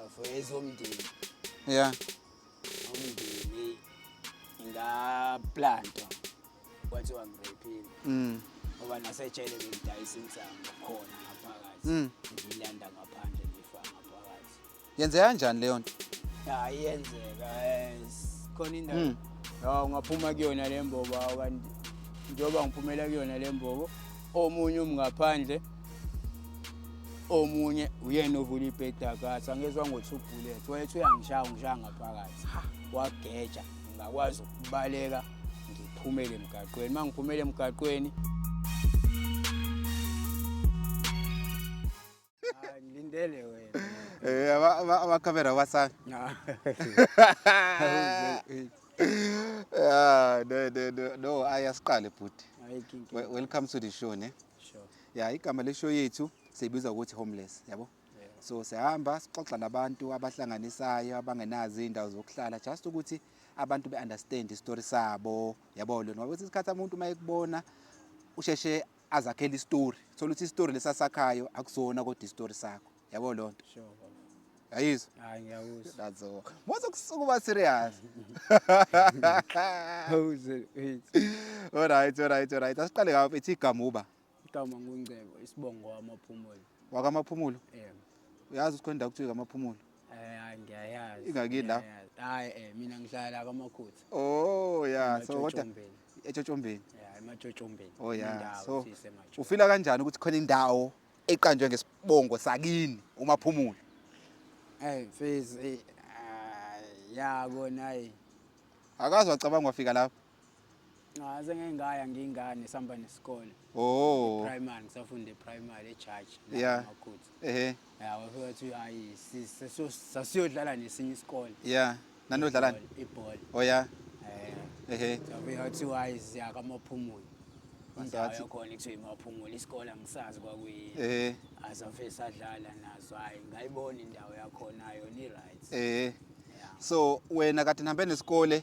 Bafo ezomndeni. Yeah. Umndeni ngaplantwa kwathiwa ngirephile. Ngoba nasejele bengidayisa insangu khona ngaphakathi. Ngilanda ngaphandle ngifaka ngaphakathi. Yenzeka kanjani leyo nto? Ya iyenzeka khona indawo. Ya ungaphuma kuyona le mbobo kanti njengoba ngiphumela kuyona le mbobo omunye umngaphandle omunye uyena ovula ibhedakathi angezwa ngothi ubullet wayethi uyangishaya ungishaya ngaphakathi wageja ngakwazi ukubaleka ngiphumele emgaqweni uma ngiphumele emgaqweni ngilindele wena. Amakhamera wasana. Yeah, no, no, no, no, ayasiqale bhuti. Welcome to the show, ne? Sure. Yeah, igama le show yethu siyibiza ukuthi homeless, yabo? So sihamba sixoxa nabantu abahlanganisayo abangenazo indawo zokuhlala just ukuthi abantu be-understand isitori sabo, yabo lona. Ngoba isikhathi umuntu uma ekubona usheshe azakhele isitori. Thola ukuthi isitori lesasakhayo akusona kodwa isitori sakho. Yabo lonto. Sure. Baba. Ayizwa? Hayi ngiyakuzwa. That's all. Musa kusuka serious. Awuze wait. Alright, alright, alright. Asiqale ngapha ithi igama uba. Igama nguNgcebo isibongo wamaphumulo. Wakamaphumulo. Yebo. Uyazi ukuthi khona indawo kuthiwa kamaphumulo. Hayi ngiyayazi. Ingakini la? Ngiyayazi. Hayi mina ngihlala la kwaMakhutha. Oh yeah, so kodwa Ematshotshombeni. etshotshombeni. Yeah, ematshotshombeni. Oh yeah. Indawo So sisematsho. ufila kanjani ukuthi khona indawo eqanjwe ngesibongo sakini uMaphumulo? Hey mfezi ya kona hayi. Akazi wacabanga wafika lapho. Cha sengengaya ngingane sihamba nesikole. Oh. Primary ngisafunda eprimary eJudge Yeah. Makhutha. Ehe. Ya wafika wathi hayi sasiyodlala nesinye isikole. Yeah. Nanodlalani? Ibhola. Oh yeah. Eh. Ehe. Wafika wathi hayi siya kaMaphumulo. Indawo Wasathi- yakhona kuthiwa iMaphumulo isikole angisazi kwakuyini. Ehe. Asafike sadlala naso hayi ngayibona indawo yakhona yona i-right. Eh. Yeah. So wena kade nihambe nesikole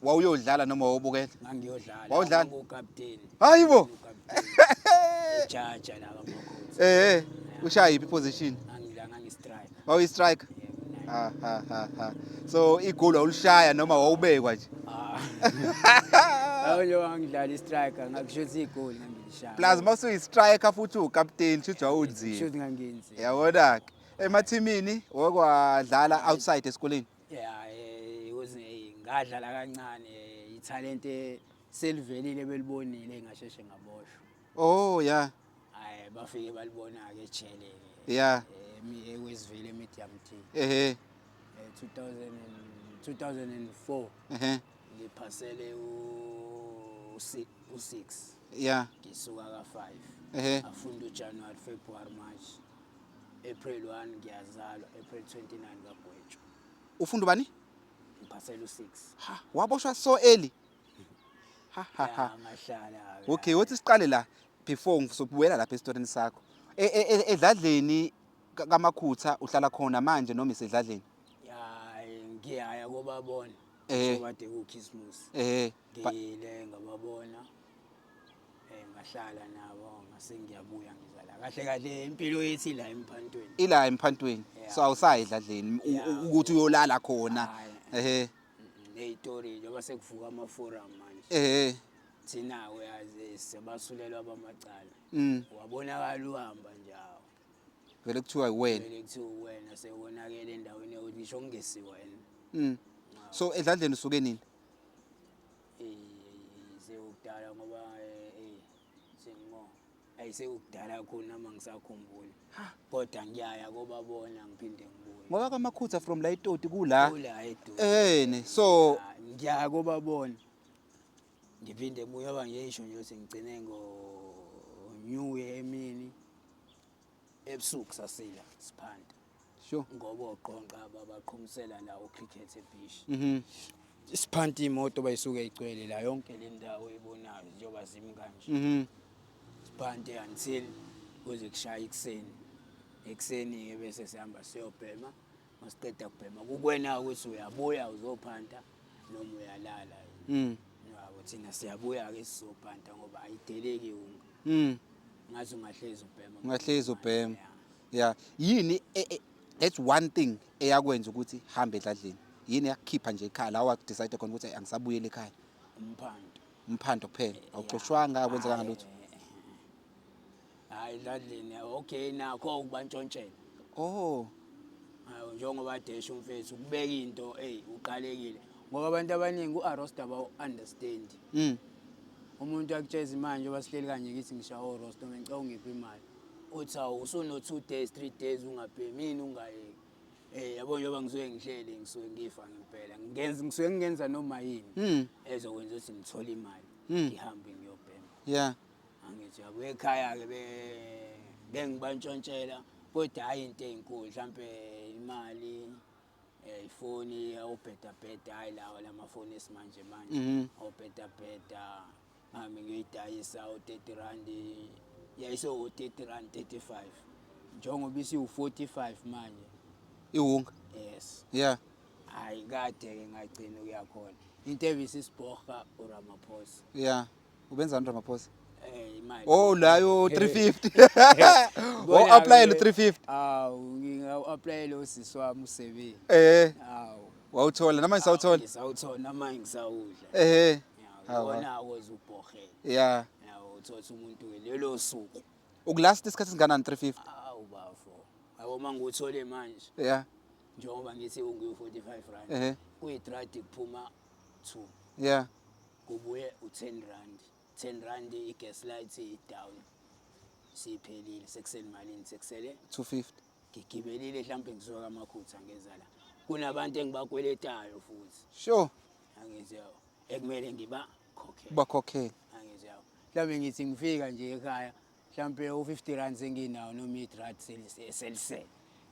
wawuyodlala noma wawubukela? Ngangiyodlala. Wawudlala? Ngangukapteni. Hayibo. Ngangukapteni. Ejaja la kaMakhutha. Eh, ushaya yiphi position? Ngangila ngangi-striker. Wawuyi striker? Yebo, nine. Ha ha ha ha. So igoli wawulishaya noma wawubekwa nje? Ah. Awu njengoba ngidlala i-striker ngakusho ukuthi igoli ngangilishaya. Plus masuyi striker futhi ucaptain shuthi wawunzima. Kusho ukuthi ngangiyinzima. Yabona ke. Emathimini wakwadlala outside esikoleni. Yeah, ukuze ngadlala kancane ithalente selivelile belibonile ngasheshe ngaboshwa. Oh yeah. Hayi bafike balibona ke ejele ke. Yeah. Ekwesivile medium T. Ehe. 2000 and 2004 Ehe. ngiphasele u6 Yeah. ngisuka ka5. Ehe. Afunda uJanuary, February, March. April 1 ngiyazalwa, April 29 kagwetshwa. Ufunda ubani? Ngiphasele u6. Ha, waboshwa so early. Ha ha ha. Ya ngahlala. Okay, wothi siqale la before ngizobuyela lapha esitorini sakho. Edladleni kaMakhutha uhlala khona manje noma isedladleni? Ya ngiyaya kobabona. Eh. Kade kuChristmas. Eh, Ngile ngababona. Ngahlala nabo ngase ngiyabuya ngizala. Kahle kahle impilo yethu la emphantweni. Ila emphantweni. Yeah. So awusayi edladleni Yeah. ukuthi uyolala khona. Hhayi. Ehe. Neyitori njengoba sekuvuka ama forum manje. Ehe. Thina uyazi sebasulelwa bamacala. Wabonakala uhamba nje awu. Vele kuthiwa wena. Vele kuthiwa wena sewonakele endaweni yokuthi ngisho kungesiwa wena. So edladleni usuke nini? Sekukudala ngoba sengo ayisekukudala kakhulu noma ngisakhumbula. Kodwa ngiyaya kobabona ngiphinde ngibuye. Ngoba kaMakhutha from la eToti kula. Kula eduze. Eh so ngiyaya kobabona. Ngiphinde ngibuye ngoba ngisho nje ukuthi ngigcine ngo New Year emini ebusuku sasila siphanda. Sure. Ngoba oqonqa babaqhumisela la ucricket ebeach. Siphanta imoto bayisuke igcwele la yonke le ndawo oyibonayo njengoba zimi kanje. Siphante until kuze kushaya ikuseni. Ekuseni ke bese sihamba siyobhema. Masiqeda kubhema kukwena ukuthi uyabuya uzophanta noma uyalala. Yabo thina siyabuya ke sizophanta ngoba ayideleki unga. Ngathi ungahlezi ubhema. Ungahlezi ubhema. Yeah. Yini That's one thing eyakwenza ukuthi hambe edladleni. Yini eyakukhipha nje ekhaya la wa-decide khona ukuthi angisabuyeli ekhaya? Umphando. Umphando kuphela, awuxoshwanga, akwenzekanga lutho? Hayi, edladleni, okay, nakho ukubantshontshela. Oh. Hayi, njengoba desha umfethu ukubeka into, ey, uqalekile ngoba abantu abaningi u-arosta bawu-understand. Umuntu akutsheza manje basihleli kanje, ngithi ngishaya orosta, ngicela ungiphe imali, uthi awu, usuno 2 days, 3 days ungabhemi, yini ungayeki? Yabo, njengoba ngisuke ngihleli, ngisuke ngifa ngempela, ngenza, ngisuke ngingenza noma yini ezokwenza ukuthi ngithole imali, ngihambe ngiyobhema. Angithi yabo, ekhaya-ke bengibantshontshela, kodwa hhayi into ey'nkulu, mhlampe imali, ifoni awubhedabheda, hhayi lawa lamafoni esimanje manje, awubhedabheda, ngihambe ngiyoyidayisa u-R30, yayisewu-R30, 35, njengoba isiwu-45 manje. Iwunga. Yes. Hhayi, kade-ke ngagcina ukuya khona, into ebisisibhoha uRamaphosa. Yeah, ubenzani uRamaphosa? Imali. Oh, layo 350 o apply lo 350. Awu, ngingawu-applyela usisi wami usebeni. Awu. Wawuthola noma ngisawuthola? Ngisawuthola, noma ngisawudla. Hawa. Yona akwazi ubhohela. Yawo, uthola umuntu-ke lelo suku. Ukulast isikhathi singanani 350? Awu bafo, yabo, uma ngiwuthole manje, njengoba ngithi ungiwu-R45, kuyidradi kuphuma 2, kubuye u-R10, R10, i-gas light i-down, siphelile, sekusele malini? Sekusele 250. Ngigibelile, mhlawumbe ngisuka kaMakhutha ngeza la, kunabantu engibakweletayo futhi. Angithi yabo, ekumele ngibakhokhele. Ubakhokhele. Angithi yabo, mhlawumbe ngithi ngifika nje ekhaya, mhlawumbe u-R50 senginawo noma idradi selisele,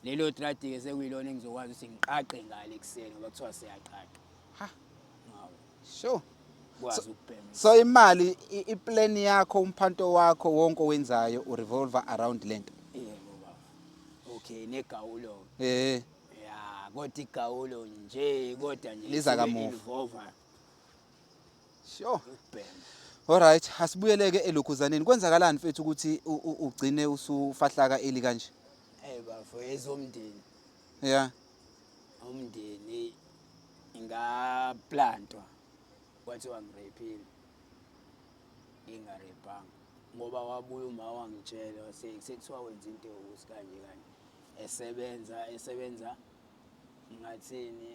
lelo dradi-ke sekuyilona engizokwazi ukuthi ngiqaqe ngale ekuseni, ngoba kuthiwa siyaqaqa. Ha. Ngawo kwazi ukubhema. So imali, iplan yakho, umphanto wakho wonke owenzayo urevolve around lento. Yebo baba, okay, negawulo. Ya, kodwa igawulo nje, kodwa nje Liza isuke kamuva. involve ukubhema. Alright, asibuyeleke elokhuzaneni. Kwenzakalani mfethu ukuthi ugcine usufahlaka eli kanje? Bafo, ezomndeni. Umndeni, ingaplantwa, kwathiwa ngirepile, ngingarepanga, ngoba wabuya uma wangitshela, wase sekuthiwa wenza into ewukuthi kanje kanje, esebenza esebenza, ngathini,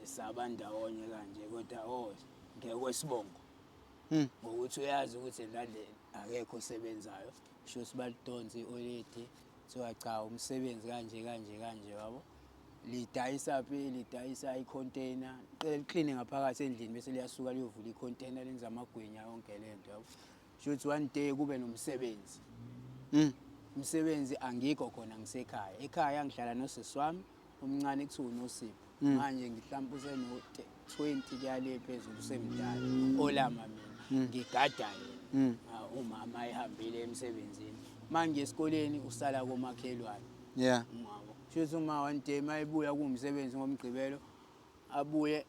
saba ndawonye kanje, kodwa oh, ngekwesibongo, ngokuthi uyazi ukuthi endladleni akekho osebenzayo, sho sibalidonse i-oledi, kuthiwa cha, umsebenzi kanje kanje kanje, yabo, lidayisa phi? Lidayisa i-container, likline ngaphakathi endlini, bese liyasuka liyovula i-container, lenza amagwinya, yonke lento, yabo. Sho ukuthi one day kube nomsebenzi. Umsebenzi angikho khona, ngisekhaya. Ekhaya ngihlala nosisi wami omncane, kuthiwa uNosipho. Manje mhlawumbe useno-20 kuyale phezulu, usemdala, olama mina ngigada yena. Ah, umama ehambile emsebenzini, manje esikoleni usala komakhelwane. Ngabo shuthi uma one day mayebuya kuwumsebenzi ngoMgqibelo, abuye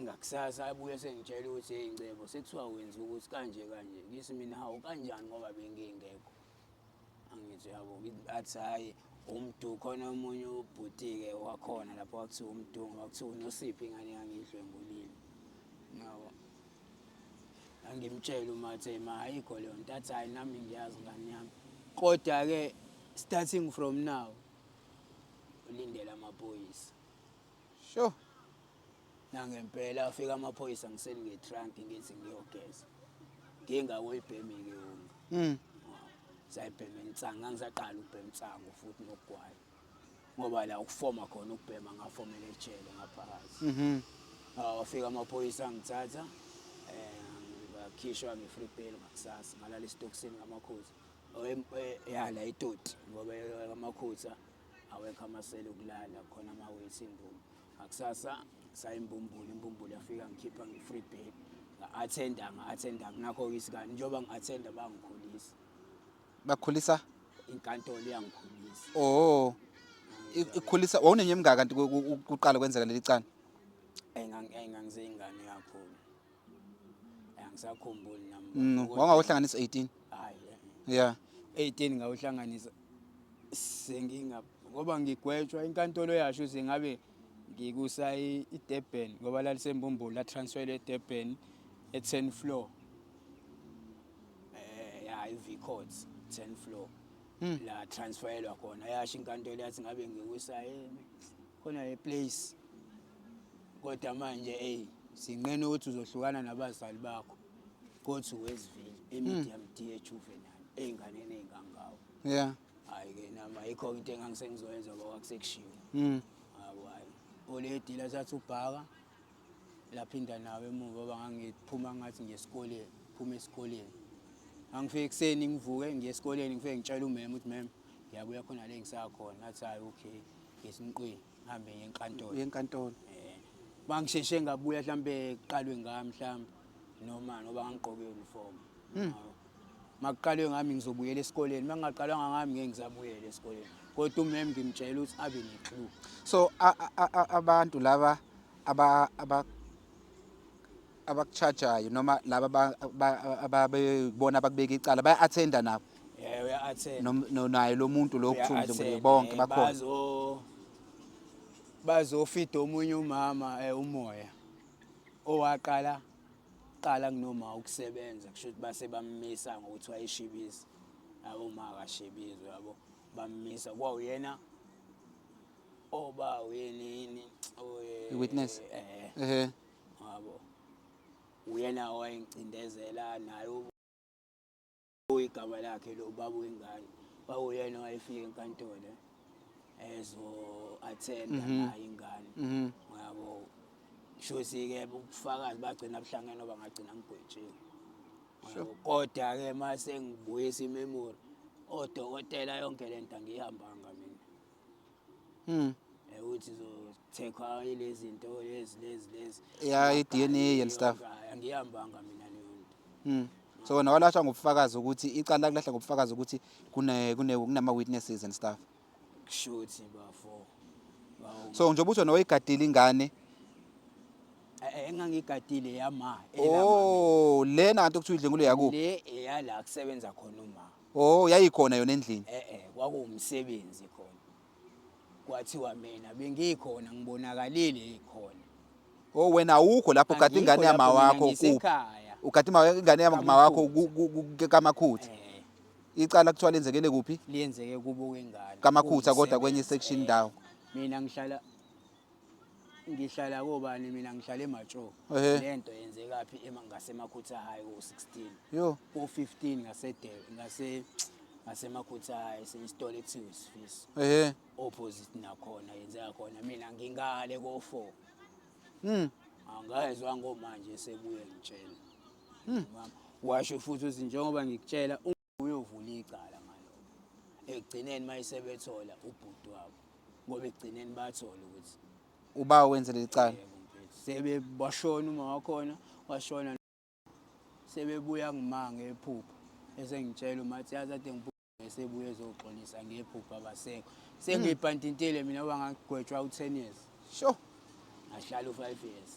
ngakusasa, abuye sengitshela ukuthi, "Hey Ngcebo, sekuthiwa wenza ukuthi kanje kanje." Ngithi mina, "Hawu, kanjani? Ngoba bengingekho." Angithi yabo, athi hhayi, umdu khona omunye ubhuti-ke wakhona lapho, kwakuthiwa uMdungu, kwakuthiwa uNosipho, ingane yangiyidlwengulile, yabo. Angimtshela uma athi ma ayikho leyo nto, athi hhayi, nami ngiyazi ngane yami, kodwa-ke starting from now ulindele amaphoyisa. Nangempela afika amaphoyisa, ngiseli nge-trunk, ngithi ngiyogeza, ngingakuyibhemi-ke wonke. Sayibhema insangu, ngangisaqala ukubhema insangu futhi nokugwayi, ngoba la ukufoma khona ukubhema ngafomela ejele ngaphakathi. Wafika amaphoyisa, angithatha, ngakhishwa nge-free bail ngakusasa, ngalala esitokisini kaMakhutha, yala itoti, ngoba kaMakhutha awekho amasele okulala khona, ama-waiting room. Ngakusasa saya imbumbulu, imbumbulu yafika ngikhipha nge-free bail, nga-attenda, nga-attenda nakho-ke isikani, njengoba ngi-attenda bangikhulisa. Bakhulisa? Inkantolo iyangikhulisa. Oh. Ikhulisa wawuneminyaka emingaka kanti kuqala kwenzeka leli cala? Engangizeyingane kakhulu, angisakhumbuli nami. Wawungawuhlanganisa 18. Hayi. Yeah. 18 ngawuhlanganisa senginga Ngoba ngigwetshwa inkantolo yasho ukuthi ngabe ngikusa iDurban ngoba lalisembumbulu, la-transfer eDurban e-10 floor. Ya, i-V courts 10 floor. La transferelwa khona, yasho inkantolo yathi ngabe ngikusa khona le place. Kodwa manje sinqena ukuthi uzohlukana nabazali bakho. Go to Westville, e-Medium D e-juvenile, ey'nganeni ey'ngangawo. Hayi ke nami ayikho into engangisengizoyenza ngoba kwakusekushiwo. Hawu, hayi. Oledi lathatha ubhaka laphinda nawe emuva ngoba ngangiphuma ngathi ngiye esikoleni, phuma esikoleni. Ngangifika ekuseni ngivuke ngiye esikoleni, ngifike ngitshela umema ukuthi mem ngiyabuya khona le ngisakhona. Athi hayi okay, ngesinqweni ngihambe ngiye enkantolo. Uye enkantolo. Bangisheshe ngabuya mhlambe kuqalwe ngami mhlambe noma ngoba ngangigqoke uniform. Makuqalwe ngami ngizobuyela esikoleni, makungaqalwanga ngami ngeke ngisabuyela esikoleni. Kodwa umem ngimtshela ukuthi abe ne-clue. So abantu laba aba abakuchajayo noma laba ababebona abakubeka icala baya-attenda nabo? Yeah, uya-attend. Naye lo muntu lo okuthiwa umdlwengulile, bonke bakhona. Bazofida omunye umama umoya owaqala qala kunoma ukusebenza, kusho ukuthi base bammisa ngokuthi wayeshibisa, yabo, uma akashibizwe, yabo, bammisa kwawuyena oba uyena yini I-witness? Eh. Ehhe. Yabo, uyena owayengicindezela naye, igama lakhe lo baba wengane kwakuyena owayefika enkantolo ezo-attenda naye ingane. Yabo, kushuthi-ke ubufakazi bagcina buhlangene ngoba ngagcina ngigwetshiwe. Yabo, kodwa-ke uma sengibuyisa i-memory, odokotela yonke le nto angiyihambanga mina. Ukuthi zothekwa ilezi zinto lezi lezi lezi. Yeah, i-DNA and stuff. Angihambanga mina leyo nto. So wena walashwa ngobufakazi ukuthi icala lakulahla ngobufakazi ukuthi kune kune kunama witnesses and stuff. Kushuthi bafo. So njengoba uthi wena wayigadile ingane, Engangigadile yama. Oh, lena kanti okuthiwa idlwengule yakuphi? Le eyala kusebenza khona uma. Oh, yayikhona yona endlini. Kwakuwumsebenzi khona. Kwathiwa mina bengikhona, ngibonakalile ikhona. Oh, wena awukho lapho ugada ingane Angikho yama lapho mina, wakho kuphi? Ngisekhaya. Ugada ingane yama wakho KaMakhutha. kaMakhutha. Eh. Icala kuthiwa lenzekele kuphi? Liyenzeke kubo kwengane. KaMakhutha kodwa kwenye Kuwumsebenzi, section eh. ndawo. Mina ngihlala kobani, mina ngihlala eMatsho. Lento yenzeka phi? Ema ngaseMakhutha High ko 16. Yo. Ko 15 ngaseMakhutha High seyisitolo ekuthiwa Isifiso. Opposite nakhona yenzeka khona, mina ngingale ko 4. Angezwa ngomanje sebuye ngitshela. Mama washo futhi ukuthi njengoba ngikutshela uyovula icala ngalokho. Ekugcineni mayisebethola ubhuti wabo, ngoba ekugcineni bathola ukuthi uba wenze leli cala. Yebo, mfethu. Sebe bashona uma wakhona washona, sebebuya ngimanga ephupha esengitshela umathi yazi ade ngiphupha esebuye ezoxolisa ngephupha abasekho, sengiyibhantintile mina ngoba ngagwetshwa u-10 years. Ngahlala u-5 years.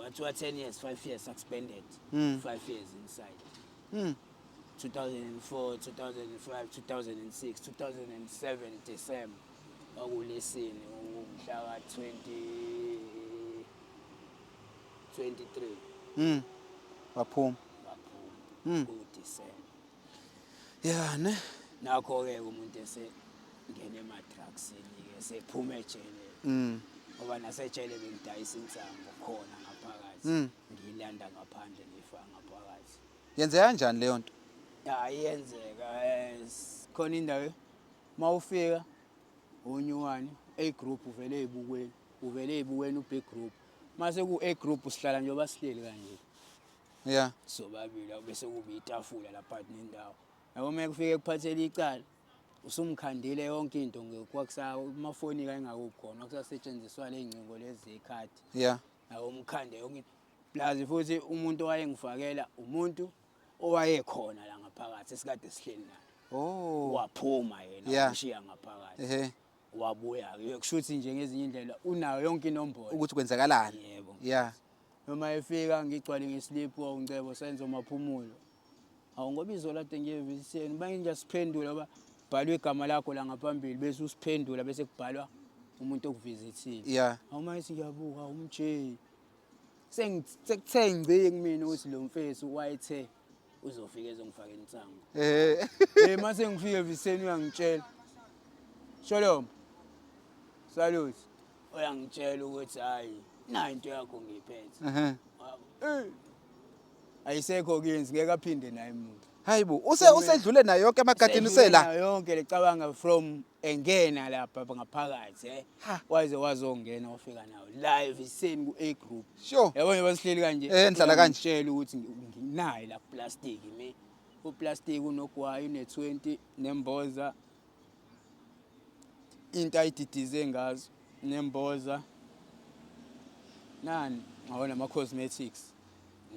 Wathiwa 10 years, 5 years suspended, 5 years inside. 2004, 2005, 2006, 2007 December kwakulesini umhla ka 20 23. Waphuma. Waphuma ku December. Yeah, ne. Nakho ke umuntu esengene ema drugsini ke sephuma ejele. Ngoba nasejele bengidayisa insango khona ngaphakathi. Ngilanda ngaphandle ngifaka ngaphakathi. Yenzeka kanjani leyo nto? Ya, iyenzeka. Khona indawo mawufika unyuwani A group uvele ezibukweni, uvele ezibukweni u B group. Mase ku A group sihlala njengoba sihleli kanje. Sobabili bese kuba itafula lapha nendawo. Yabo uma kufike kuphathela icala usumkhandile yonke into ngekwakusa amafoni kayingakukhona kusasetshenziswa le ngcingo lezi zekhadi. Yabo umkhande yonke into. Plus futhi umuntu owayengifakela umuntu owayekhona la ngaphakathi esikade sihleli naye. Waphuma yena washiya ngaphakathi. Wabuya ke kushuthi nje ngezinye indlela unayo yonke inombolo ukuthi kwenzakalani. Yebo. Noma efika ngigcwale ngeslip wawuncebo senzo maphumulo. Awu ngoba izolo ade ngiye viseni banginje siphendule ngoba Kubhalwa igama lakho la ngaphambili bese usiphendula bese kubhalwa umuntu okuvizithile. Awuma ngithi ngiyabuka umJ. Sekuthe ngci kumina ukuthi lo mfethu wayethe uzofika ezongifaka insango. Eh mase ngifike eviseni uyangitshela. Shalom. Salute. Uyangitshela ukuthi hayi nayi into yakho ngiyiphethe. Eh. Ayisekho kuyenzi ngeke aphinde naye umuntu. Hayibo, usedlule nayo yonke emagadini usela. Nayo yonke lecabanga from engena lapha ngaphakathi eh. Waze wazongena wafika nayo live iseni ku A group. Yabo nje basihleli kanje. Eh nihlala kanje. Ngitshela ukuthi nginayo la plastic mi. Uplastic unogwayi une 20 nemboza into ayididize ngazo nemboza nani ngawona ama cosmetics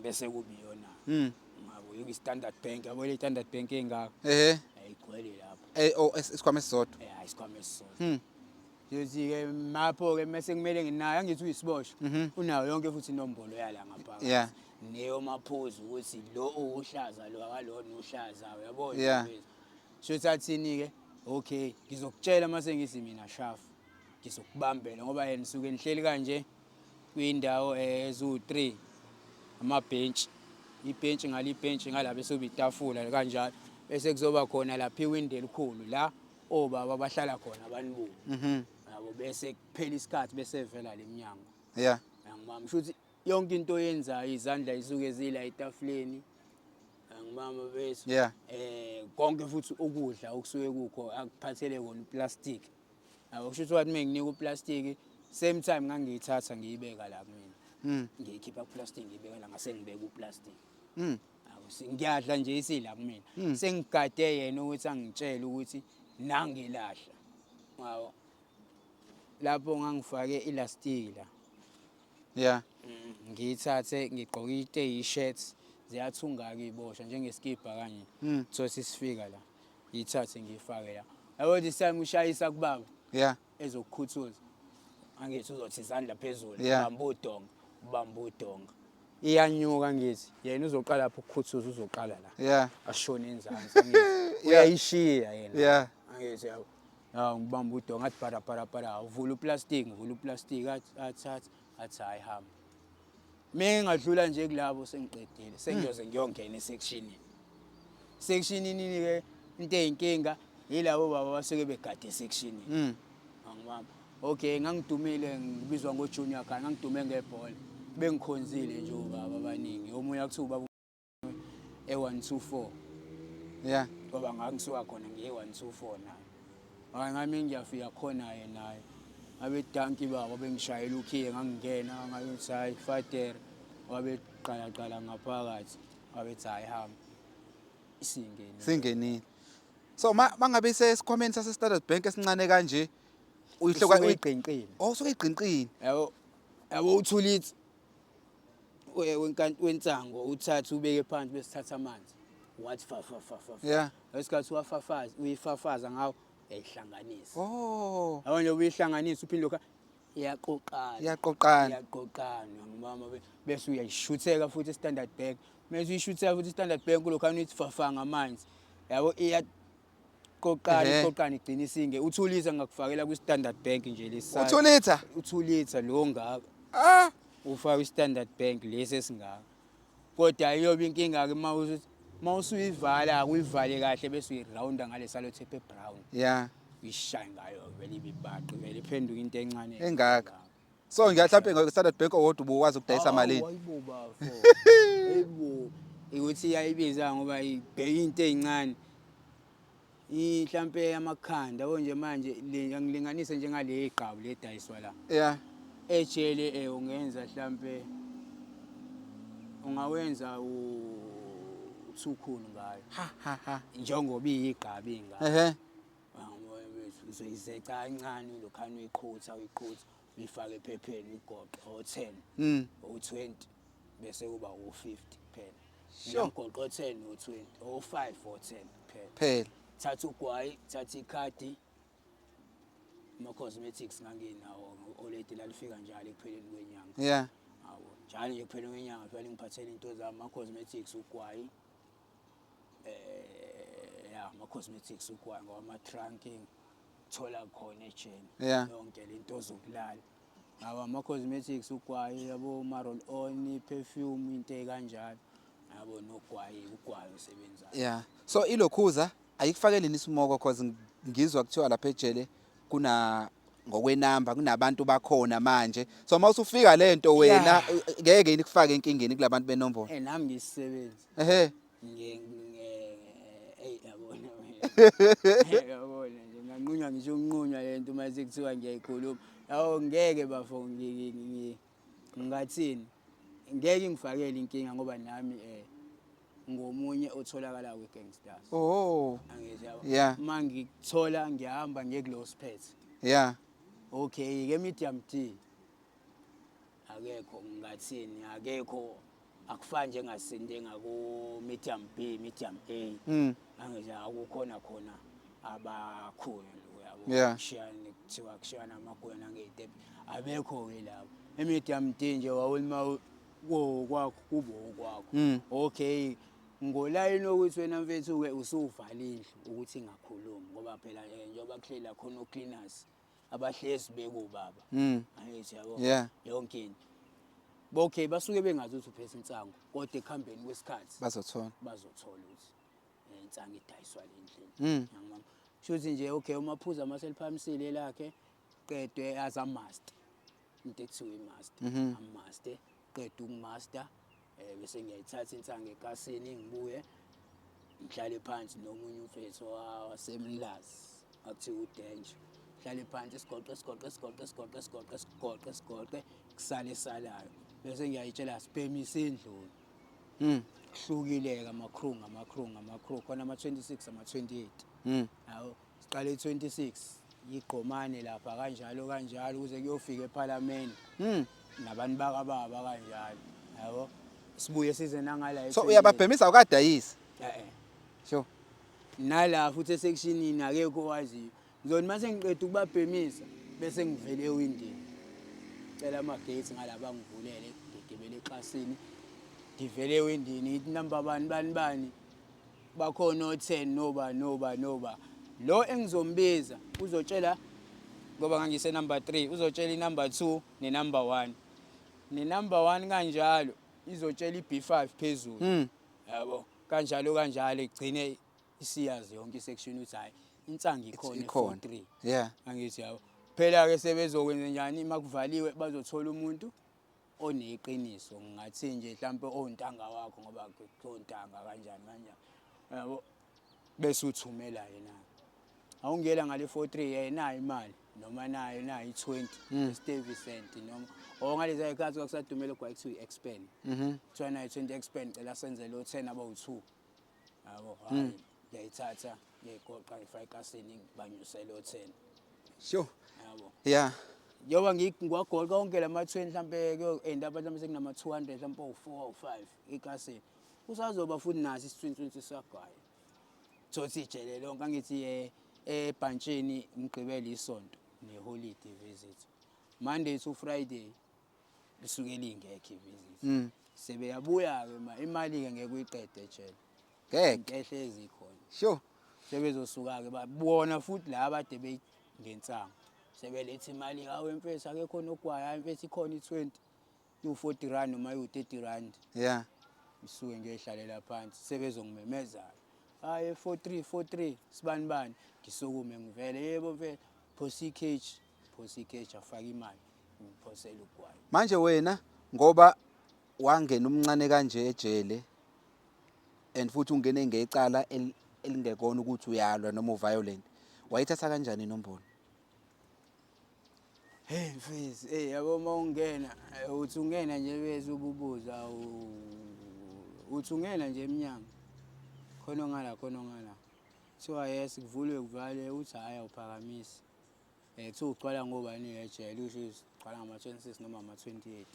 bese kuba iyona. Ngabo yiki Standard Bank yabo le Standard Bank engaka. Ayigcwele lapho. Eh oh isikhwama esisodwa. Eh isikhwama esisodwa. Ngiyothi-ke mapho-ke mese kumele nginayo angithi uyisiboshwa unayo yonke futhi inombolo yala ngaphakathi. Neyo maphuzu ukuthi lo uwuhlaza lo akalona uhlaza uyabona. Shuthi athini-ke okay ngizokutshela mase ngithi mina shafu ngizokubambela ngoba yena suke nihleli kanje kwindawo eziwu-3 amabhentshi ibhentshi ngala ibhentshi ngala bese kuba itafula kanjalo bese kuzoba khona lapha iwindi elikhulu la obaba bahlala khona abanibuka. Yabo bese kuphela isikhathi bese vela leminyango. Angimama shuthi yonke into oyenzayo izandla isuke zila etafuleni. Angimama bese konke futhi ukudla okusuke kukho akuphathele kona uplastic. Yabo kusho ukuthi menginika uplastic same time ngangiyithatha ngiyibeka la kumina. Ngiyikhipha kuplastic ngiyibeka la ngase ngibeka uplastic. Ngiyadla nje isila kumina. Sengigade yena ukuthi angitshele ukuthi nangilahla. Yabo. Lapho ngangifake elastiki la. Ngiyithathe ngigqoke i-shirt ziyathunga ke ibosha njengeskipa kanye. So sisifika la. Ngiyithathe ngiyifake la. Yabo this time ushayisa kubaba. Ezokukhuthuza. Angithi uzothi izandla phezulu bamba udonga, bamba udonga. Iyanyuka ngithi yena uzoqala lapho ukukhuthuza uzoqala la. Ashone enzansi angithi. Uyayishiya yena. Angithi yabo. Hawu ngibamba udonga athi para para para uvula uplastic ngivula uplastic athatha athi hayi hamba. Mina ngadlula nje kulabo sengiqedile sengiyoze ngiyongena esectionini. Sectionini ke into eyinkinga yilabo baba basuke begade esectionini. Angibamba. Okay ngangidumile ngibizwa ngo Junior Khan ngangidume ngebhola. Bengikhonzile nje ubaba abaningi. Omunye akuthiwa ubaba e124. Ngoba ngangisuka khona ngiye 124 naye. Hayi ngami ngiyafika khona yena naye. Ngabe danki baba bengishayela ukhiye ngangingena ngayothi hayi fader wabe qala qala ngaphakathi wabe hayi hamba. Isingeni. Singenile. So mangabe isesikhwameni sase Standard Bank esincane kanje uyihloka uyiqinqile. Oh usuke iqinqile. Yabo yabo uthulithi wensango uthathe ubeke phansi bese thatha amanzi. Wathi fa fa fa fa. Ngesikhathi wafafaza uyifafaza ngawo uyayihlanganisa. Yabo nje uyihlanganisa uphinde lokho iyaqoqana. Iyaqoqana. Iyaqoqana ngimama bese uyayishutheka futhi Standard Bank. Mase uyishutheka futhi Standard Bank lokho uthi fafa ngamanzi. Yabo iyaqoqana iqoqana igcina isinge. Uthulisa ngakufakela ku Standard Bank nje lesisayini. Uthulitha? Uthulitha lo ngaka. Ufaka i-Standard Bank lesi esingaka. Kodwa iyobe inkinga ke mawusuthi mawusuyivala uyivale kahle bese uyirounda ngale sellotape ebrown. Uyishaye ngayo vele ibibaqi vele iphenduka into encane engaka. So mhlawumbe ngo Standard Bank owodwa ubukwazi ukudayisa malini? Hayibo bafo. Hayibo. Ukuthi iyayibiza ngoba ibheka into ezincane. Mhlambe amakhanda yabo nje manje ngilinganise njengale igqabu ledayiswa la. Ejele ungenza mhlambe ungawenza uthukhulu ngayo. Ha ha ha. Njengoba iyigqabi ingaka. Uzoyizeca kancane lokhana uyiqhutha uyiqhutha uyifake ephepheni uyigoqe o10 o20 bese kuba u50 kuphela. Ngigoqo 10 o20 o5 o10 kuphela. Phela. Thatha ugwayi, thatha ikhadi. Ama cosmetics nganginawo already lalifika njalo ekupheleni kwenyanga. Awu, njalo nje ekupheleni kwenyanga vele ngiphathele into zami ama cosmetics ugwayi. Ya, ama-cosmetics, ugwayi, ngoba ama-trunking thola khona ejele. Yonke lento zokulala, yabo, ama-cosmetics, ugwayi, yabo, ma-roll on, perfume, into ey'kanjalo, yabo, nogwayi, ugwayi osebenzayo. Yeah, so ilokhuza ayikufakeli isimoko, cause ngizwa kuthiwa lapha ejele kuna ngokwenamba kunabantu bakhona manje, so uma usufika lento wena ngeke yini kufake enkingeni kulabantu benombolo? Nami ngisisebenzi. Eyi, yabona wena, yabona nje nganqunywa, ngisho ukunqunywa lento uma sekuthiwa ngiyayikhuluma, yawo, ngeke bafo, ngingathini, ngeke ngifakele inkinga ngoba nami ngomunye otholakala kwi-gangsters. Angithi, yabo? Uma ngikuthola ngiyahamba ngiye kulo siphethe. Okay, ke medium D akekho, ngingathini, akekho, akufani njengasinde ngaku medium B, medium A. Angithi akukhona khona abakhulu, yabo. Kushiyana, kuthiwa kushiyana amagunya nangey'tebhu, abekho-ke labo. I-medium D nje wawulima kwakho kube okwakho. Okay, ngolayini wokuthi wena mfethu-ke usuvala indlu ukuthi ingakhulumi, ngoba phela njengoba kuhleli la khona o-cleaners abahlezi bekubaba. Angithi, yabo? Yonke into, okay, basuke bengazi ukuthi uphethe insangu, kodwa ekuhambeni kwesikhathi bazothola. Bazothola ukuthi insangu idayiswa le ndlini. Angibamba. Shuthi nje, okay, umaphuza maseliphamisile lakhe, qedwe azamaster, into ekuthiwa i-master. Amaster, qeda ukumaster, bese ngiyayithatha insangu ekasini, ngibuye ngihlale phansi nomunye umfethu wasemlazi akuthiwa uDanger, hlale phansi, sigoqe, sigoqe, sigoqe, sigoqe, sigoqe, sigoqe, sigoqe, kusale salayo, bese ngiyayitshela sibhemise endlini. Kuhlukile-ke ama-crew ngama-crew ngama-crew, khona ama-26, ama-28. Yabo, siqale i-26, igqomane lapha, kanjalo kanjalo kuze kuyofika ephalamende. Nabantu bakababa kanjalo, yabo, sibuye size nangala. So uyababhemisa, awukadayisi? Eh. Sure. Nala futhi esekshinini akekho owaziyo. Ngizoni mase ngiqeda ukubabhemisa, bese ngivele ewindini, cela ama-gates ngalaba ngivulele, ngigibele eklasini, ngivele ewindini, ngithi namba bani bani bani bakhona, o-10, noba noba noba lo engizombiza uzotshela, ngoba ngangise number 3, uzotshela i-number 2 ne-number 1, ne-number 1 kanjalo izotshela i-B5 phezulu. Yabo, kanjalo kanjalo, igcine isiyazi yonke isection ukuthi hayi, insangu ikhona. Ikhona. E43. Angithi, yabo, phela ke sebezokwenza njani uma kuvaliwe? Bazothola umuntu oneqiniso, ngingathi nje mhlambe ontanga wakho, ngoba kuntanga kanjani kanjani, yabo, bese uthumela yena, awungela ngale 43, yena imali noma nayo nayo i20 Stuyvesant, noma o ngalezi ayikhathi kwakusadumele kwa kuthiwa i-expand. Kuthiwa nayo 20 expand, cela senze lo 10 abawu2, yabo, hayi, ngiyayithatha, ngiyayigoqa, ngifaka ekasini, ngibanyuse lo 10. Yabo. Njengoba ngiwagoqa konke lama 20, mhlambe kuyo-end up mhlambe sekunama 200, mhlambe awu-4, awu-5 ekasini, kusazoba futhi naso isitshwintshwintshi sagwayi, thothi ijele lonke. Angithi ebhantshini ngigqibela isonto ne-holiday visit, Monday to Friday lisuke lingekho i-visit. Sebeyabuya-ke ma imali-ke ngeke uyiqede ejele. Ngeke. Into ehlezi ikhona. Sebezosuka-ke babona futhi la abade beyingensangu, sebeletha imali, hawe mfethu, akekho nogwayi, hayi mfethu, ikhona i-20, iwu-40 rand noma iwu-30 rand. Ngisuke ngiyoyihlalela phansi, sebezongimemeza, hayi, 43 43, sibani bani, ngisukume ngivele, yebo mfethu, phosa i-cage, phosa i-cage, afake imali, ngiphosele ugwayi. Manje wena, ngoba wangena umncane kanje ejele and futhi ungene ngecala elingekona ukuthi uyalwa noma uviolent, wayithatha kanjani inombolo? Hey mfethu, hey, yabo, uma ungena uthi ungena nje bese ububuza, uthi ungena nje eminyango, khona ngala, khona ngala, kuthiwa yes, kuvulwe, kuvale, uthi hhayi, awuphakamisi. Kuthiwa ugcwala ngobani ejele, usho ukuthi ugcwala ngama-26 noma ama-28,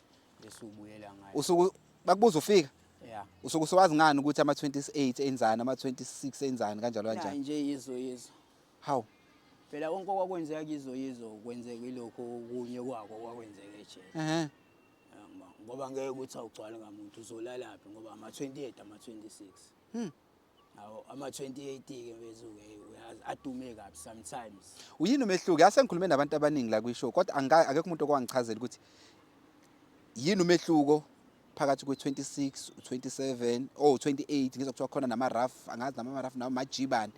bese ubuyela ngayo. Usuku bakubuza ufika? Ya. Usuke usuwazi ngani ukuthi ama-28 enzani, ama-26 enzani, kanjalo Na kanjani? Nje yizo yizo. Hawu. Phela konke okwakwenzeka kizo yizo kwenzeka ilokho okunye kwako kwakwenzeka ejele. Ngoba ngeke ukuthi awugcwali ngamuntu, uzolalaphi? Ngoba ama-28, ama-26. Awu ama-28 ke mfethu-ke uyazi adume kabi sometimes. Uyini umehluko? Yase ngikhulume nabantu abaningi la kwishow kodwa akekho umuntu okwangichazela ukuthi yini umehluko phakathi kwe-26, 27, oh 28 ngizwa kuthiwa khona nama-rough, angazi nama-rough nama-G bani.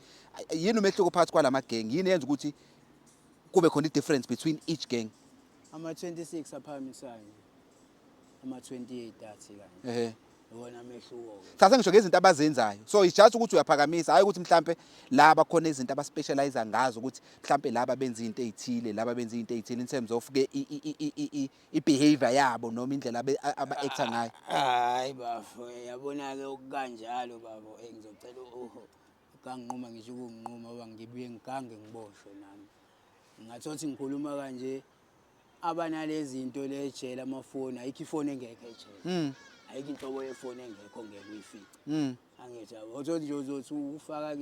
Yini umehluko phakathi kwalama gang? Yini yenza ukuthi kube khona i-difference between each gang? Ama-26 aphakamisayo nje, ama-28 athi kanje. Iwona amehluko-ke. Sase ngisho ngezinto abazenzayo. So it's just ukuthi uyaphakamisa, hayi ukuthi mhlambe laba khona izinto abaspecialize ngazo ukuthi mhlambe laba benza izinto ezithile, laba benza izinto ezithile in terms of ke i-behavior yabo noma indlela aba-acta ngayo. Hayi bafo, yabona-ke okukanjalo babo, ngizocela ukanginquma ngisho ukunginquma ngoba ngibuye ngigange ngiboshwe nami. Ngingathola ukuthi ngikhuluma kanje abanalezi zinto lejele amafoni, ayikho ifoni engekho ejele. Ayikho inhlobo yefoni engekho ngeke uyifice. Angithi yabo, uthola nje uzothi ufaka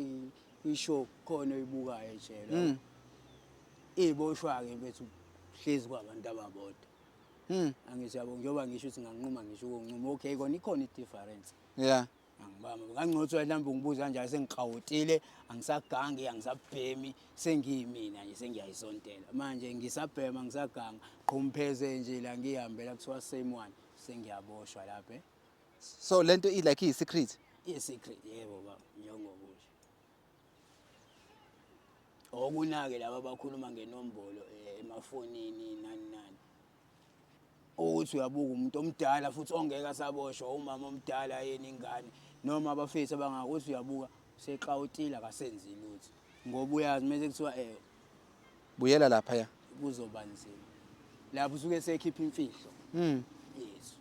kwi-show khona oyibukayo ejele. Iy'boshwa-ke mfethu hlezi kwabantu ababodwa. Angithi yabo, njengoba ngisho ukuthi nganquma ngisho ukuncuma, okay kona ikhona i-difference. Angibamba ngangcono mhlawumbe ungibuza kanjalo sengiqawutile, angisagangi, angisabhemi, sengiyimina nje sengiyayisontela. Manje ngisabhema ngisaganga, qhumpheze nje la ngihambela kuthiwa same one sengiyaboshwa lapha. So lento i like iyi-secret. I-secret yebo baba, njengokusho. Okunake laba abakhuluma ngenombolo emafonini nani nani. Ukuthi uyabuka umuntu omdala futhi ongeke asaboshwa, umama omdala yena ingane noma abafethu abangakuthi uyabuka sexawutile akasenzi lutho ngoba uyazi mase kuthiwa Buyela lapha ya. Kuzoba nzima. Lapho usuke sekhipha imfihlo. Yes.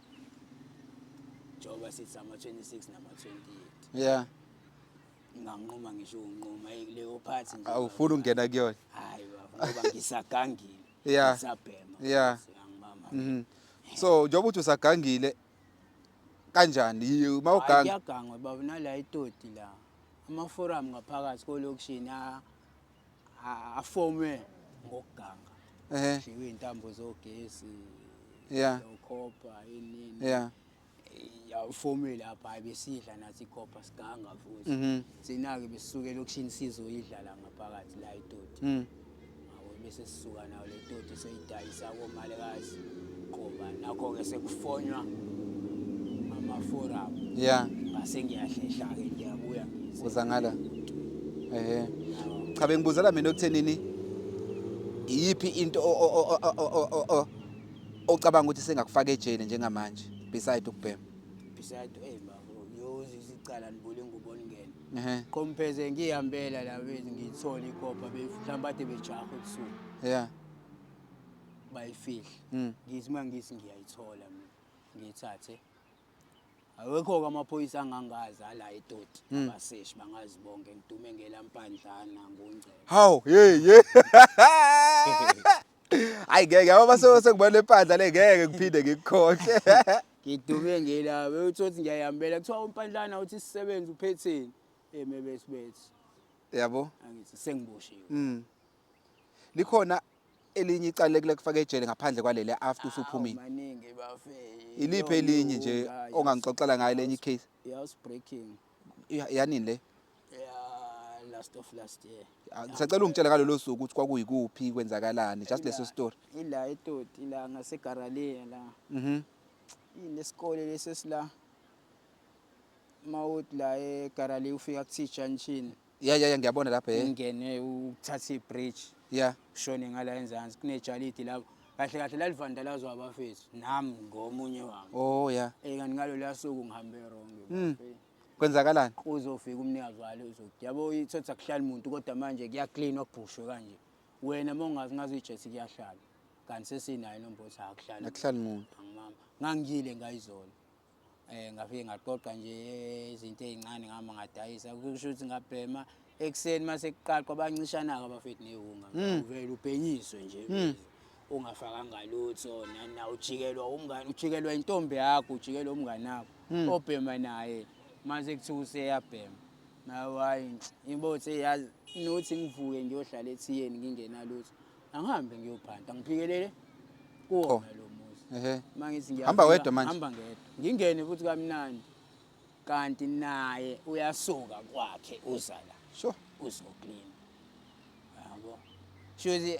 Njengoba sithi ama-26 nama-28. Nginganquma ngisho ukunquma leyo part nje. Awufuni ukungena kuyona. Hayi baba, ngoba ngisagangile. Ngisabhema. Angibamba. So njengoba uthi usagangile kanjani mawuganga? Kuyagangwa baba nala itoti la. Ama-forum ngaphakathi kolokishini afomwe ngokuganga. Dliwe intambo zogesi. Ukhopha inini. Awufomwe lapha, hayi besidla nathi ikhopha siganga futhi. Thina-ke besisuke elokishini sizoyidla la ngaphakathi la itoti. Yabo bese sisuka nayo le toti soyidayisa komalekazi. Ngoba nakho-ke sekufonywa ama-forum. Ngase ngiyahlehla-ke ngiyabuya ngize. Uza ngala. Cha bengibuzela mina ekuthenini iyiphi into ocabanga ukuthi sengakufaka ejele njengamanje beside ukubhema? Beside babo, yozi isicala nibule ingubo ningene. Qompheze ngihambela la bezi ngithola ikhopha mhlawumbe ade bejaha ebusuku. Bayifihla. Ngithi mangithi ngiyayithola mina ngiyithathe. Awekho-ke amaphoyisa angangazi ala etoti, abaseshi bangazi bonke, ngidume ngelampandlana ngongcebo. Hawu, hey hey. Hayi ngeke yabo base sekubona lepandla le ngeke ngiphinde ngikukhohle. Ngidume ngelabo, uthothi ngiyayihambela kuthiwa umpandlana uthi sisebenze uphetheni. Mebesi bethi. Yabo. Angithi sengiboshiwe. Likhona elinye icala lekufaka ejele ngaphandle kwaleli after usuphumile? Maningi bafe. Iliphi elinye nje ongangixoxela ngayo lenye icase? House breaking. Yanini le? Yeah, last of last year. Ngisacela ungitshele ngalolo suku ukuthi kwakuyikuphi kwenzakalani, just leso story. Ila eToti la ngaseGaralea la. Inesikole lesesila. Mawuthi la eGaralea ufika ku Junction. Yeah yeah yeah ngiyabona lapha eh. Ungene ukuthatha ibridge. Ushone ngala enzansi kunejalidi lapho. Kahle kahle lalivandalazwa abafethu nami ngomunye wami. Oh yeah. Kanti ngalo lasuku ngihambe wrong. Kwenzakalani? Uzofika umnikazi walo uzothi yabo ithatha kuhlala umuntu kodwa manje kuyacleanwa kubhushwe kanje. Wena mawungazi ngazi ijethi kuyahlala. Kanti sesinayo inombolo akuhlali. Akuhlali muntu. Angimama. Ngangiyile ngayizolo. Ngafike ngaqoqa nje izinto ezincane ngihamba ngadayisa kusho ukuthi ngabhema ekuseni mase kuqaqwa bancishana-ke abafethu nehunga. Uvele ubhenyiswe nje. Ungafakanga lutho nana ujikelwa umngane, ujikelwa intombi yakho, ujikelwa umngane wakho. Obhema naye mase kuthiwa useyabhema. Nawe hayi ngibothi yazi nothi ngivuke ngiyohlala ethiyeni ngingenalutho. Angihambe ngiyophanta ngiphikelele kuwona lo muzi. Mangithi ngiyafika, Hamba wedwa manje? Hamba ngedwa. Ngingene futhi kamnandi. Kanti naye uyasuka kwakhe uza la. Uzoklina. Yabo. Shuthi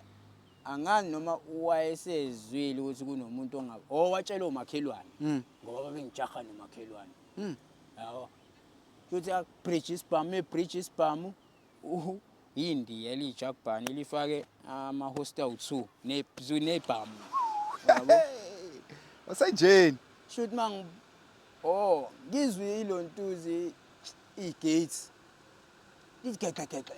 angazi noma wayesezwile ukuthi kunomuntu ongabe oh watshela omakhelwane ngoba babengijaha nomakhelwane. Yabo. Shuthi bridge isibhamu, ebridge isibhamu yindiya eliyijakubhani lifake ama-hostel 2 nebhamu. Yabo. Usenjeni? Shuthi mangi oh ngizwe ilontuzi i-gates lithi geqe geqe.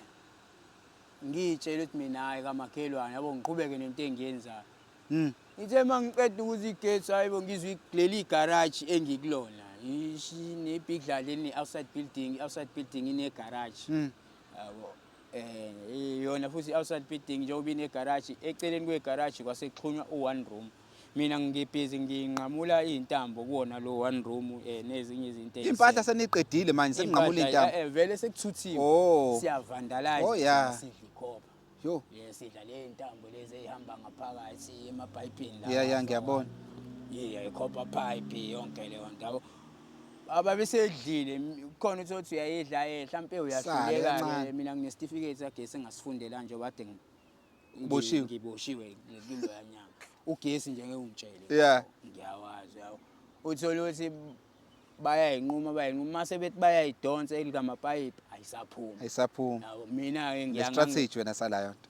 Ngiyitshela ukuthi mina hayi kamakhelwane yabo ngiqhubeke nento engiyenzayo. Ngithe mangiqeda ukuthi i-gates hayibo ngizwe leli garage engikulona. Nebhidlali line outside building, outside building ine garage. Yabo. Yona futhi outside building njengoba ine garage, eceleni kwe garage kwase kuxhunywa u one room. Mina ngibhizi nginqamula izintambo kuwona lo one room nezinye izinto. Impahla seniqedile manje seninqamula intambo. Vele sekuthuthiwe. Oh. Siyavandalize. Oh yeah. Sidla ikhopha. Yo. Yes, sidla le ntambo lezi ezihamba ngaphakathi emapayipini la. Yeah, ngiyabona. Yeah, ikhopha pipe yonke leyo ndawo. Ababesedlile khona uthi uyayidla mhlambe uyahluleka ke mina ngine certificate sagesi engasifundela nje kade Uboshiwe. Ngiboshiwe kuloya nyanga. Ugesi nje ngeke ungitshele. Ngiyawazi yabo. Uthola ukuthi bayayinquma mase bethi bayayidonsa elikamapayipi ayisaphumi. Ayisaphumi. Yabo mina ke ngiyanga. Strategy wena salayo nto.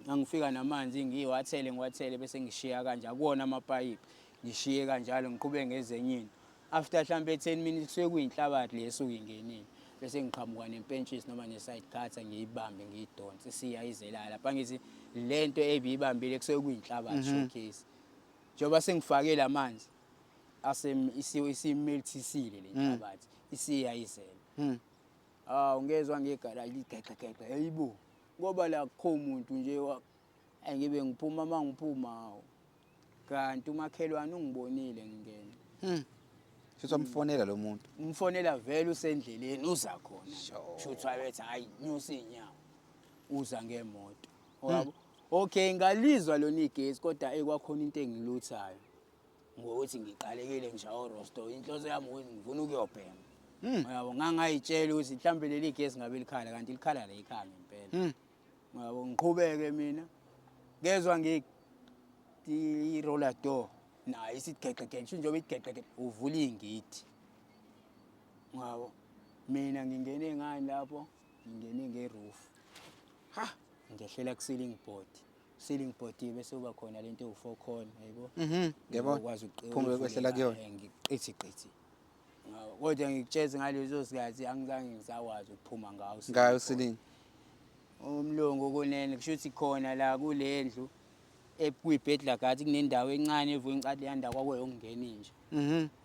Ngangifika namanzi ngiwathele ngiwathele bese ngishiya kanje akuwona amapayipi. Ngishiye kanjalo ngiqhubeke ngezenye into. After mhlambe 10 minutes kusuke kuyinhlabathi le esuke ingenile. Bese ngiqhamuka nempentshisi noma ne-side cutter ngiyibambe ngiyidonse isiyayizela lapha ngithi lento ebiyibambile kusuke kuyinhlabathi showcase. Njengoba sengifake lamanzi asem isimelthisile le nhlabathi isiyayizela. Ah ungezwa ngegaraji ligeqe geqe hayibo ngoba la kukho umuntu nje ngibe ngiphuma mangiphuma kanti umakhelwane ungibonile ngingena. Shuthi wamfonela lo muntu. Umfonela vele usendleleni uza khona. Shuthi wabethi hayi nyusa inyawo. Uza ngemoto. Yabo. Okay ngalizwa lona igesi kodwa ekwakhona into engiluthayo. Ngokuthi ngiqalekile ngishawa rosto inhloso yami ukuthi ngifuna ukuyobhema. Yabo ngangayitshela ukuthi mhlambe leli gesi ngabe likhala kanti likhala la ekhaya ngempela. Yabo ngiqhubeke mina. Ngezwa ngi i-roller door nayo isigeqe geqe njengoba igeqe geqe uvula ingidi. Ngabo mina ngingene ngani lapho ngingene ngeroof. Ha ngehlela ku ceiling board. Ceiling board bese kuba khona lento ewu four corner yebo. Ngiyabona. Ukwazi Phumule kwehlela kuyona. Ngiqithi qithi. Ngabo kodwa ngikutshela ngaleso sikhathi angizange ngisakwazi ukuphuma ngawo. Ngayo ceiling. Umlungu kunene kusho ukuthi khona la kulendlu ekuyibhedla gathi kunendawo encane evuka incathi leya ndawo kwakuyokungena inje.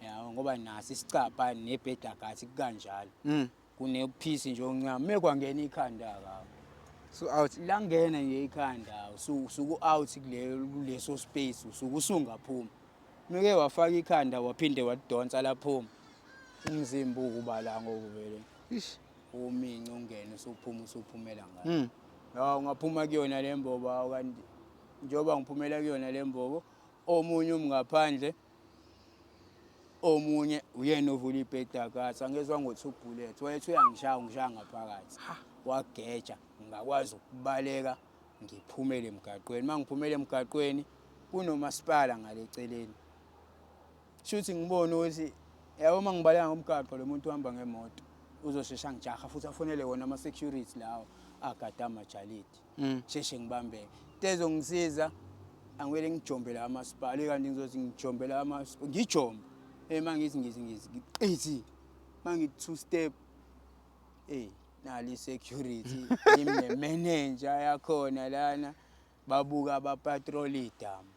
Yabo ngoba nasi isicabha nebhedla gathi kukanjalo. Kunephisi nje oncane mekwangena ikhanda ka. So out. Langena nje ikhanda usuku out kuleso space usuku usungaphuma. Meke wafaka ikhanda waphinde wadonsa laphuma. Umzimba ukuba la ngoba vele. Ish. Umince ungene usuphuma usuphumela ngayo. Ya ungaphuma kuyona lembobo kanti njengoba ngiphumela kuyona lembobo omunye umngaphandle omunye uyena ovula ibhedakathi angezwa ngo-two bullet wayethi uyangishaya ungishaya ngaphakathi wageja ngakwazi ukubaleka ngiphumele emgaqweni. Uma ngiphumele emgaqweni kunomasipala ngale eceleni. Shuthi ngibone ukuthi yabo uma ngibaleka ngomgaqo lo muntu uhamba ngemoto uzoshesha ngijaha futhi afonele wona ama-security lawo agada amajalidi. Sheshe ngibambeke. Into ezongisiza angivele ngijombele amasipala kanti ngizothi ngijombela amasipala ngijombe. Mangithi ngithi ngithi ngiqithi mangithi two step nali security ime manager yakhona lana babuka abapatrol idamu.